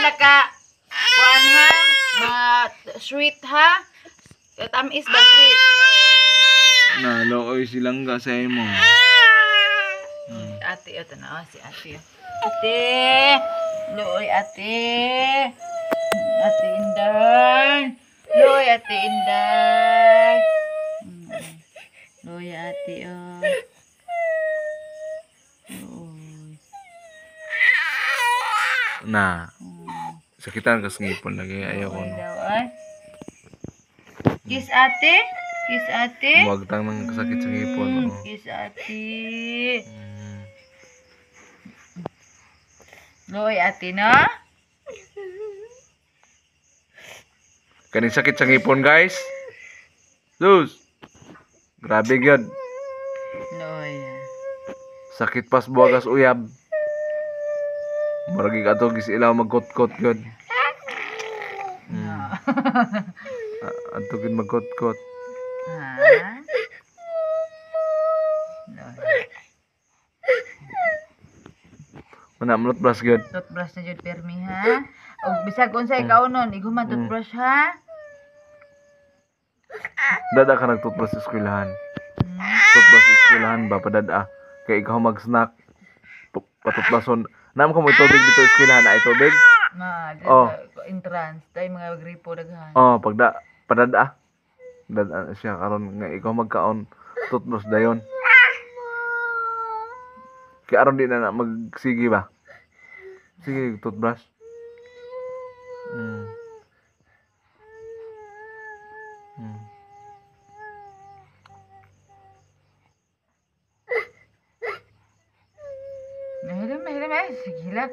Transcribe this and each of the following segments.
sila ka kuan ha, mga sweet ha. Tamis ba sweet? Na, looy silang ga sa imo. Ate, ito na oh, si ate. Ate, looy ate. Ate Inday. Looy ate Inday. Looy ate oh. Looy. Na. Sakitan kas ngipon lagi ayaw ko. Looy No. daw ay. Kiss ate. Kiss ate. Wagtang nang sakit sa ngipon. Oh. Kiss ate. Looy ate na. Kaning sakit sa ngipon, guys. Sus. Grabe gyud. Looy. Sakit pas buwagas uyab. Murag ato gis ilaw magkot-kot gyud. No. Ato gyud magkot-kot. Ha? Looy. Mana mulot brush gyud. Toothbrush na jud permi ha. Og bisag unsay kaunon, ighuman toothbrush ha. Dada ka nag-toothbrush sa eskwelahan. Toothbrush sa eskwelahan ba padada kay ikaw mag-snack patutbason. Naam ka mo tubig dito sa eskwelahan ay tubig. Ma, Oh. entrance tay mga gripo daghan. Oh, pagda padada. Dada na siya karon nga ikaw magkaon toothbrush dayon. Kay aron di na magsige ba. Sige, toothbrush. Nahilam, nahilam ay sige hilak.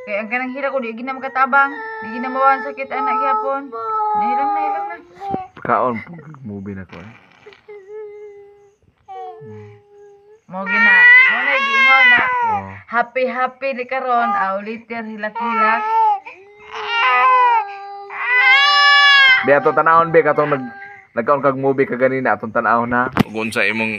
Kay ang kanang hilak ko di gina makatabang, di gina mawan sakit anak gyapon. Nahilam, nahilam na. Kaon pug movie na ko eh. Mo gina, mo na giingon na Oh. happy happy ni karon aw liter hilak-hilak. Be ato tanawon be katong nagkaon kag movie ka ganina atong tan-awon na. Ug unsa imong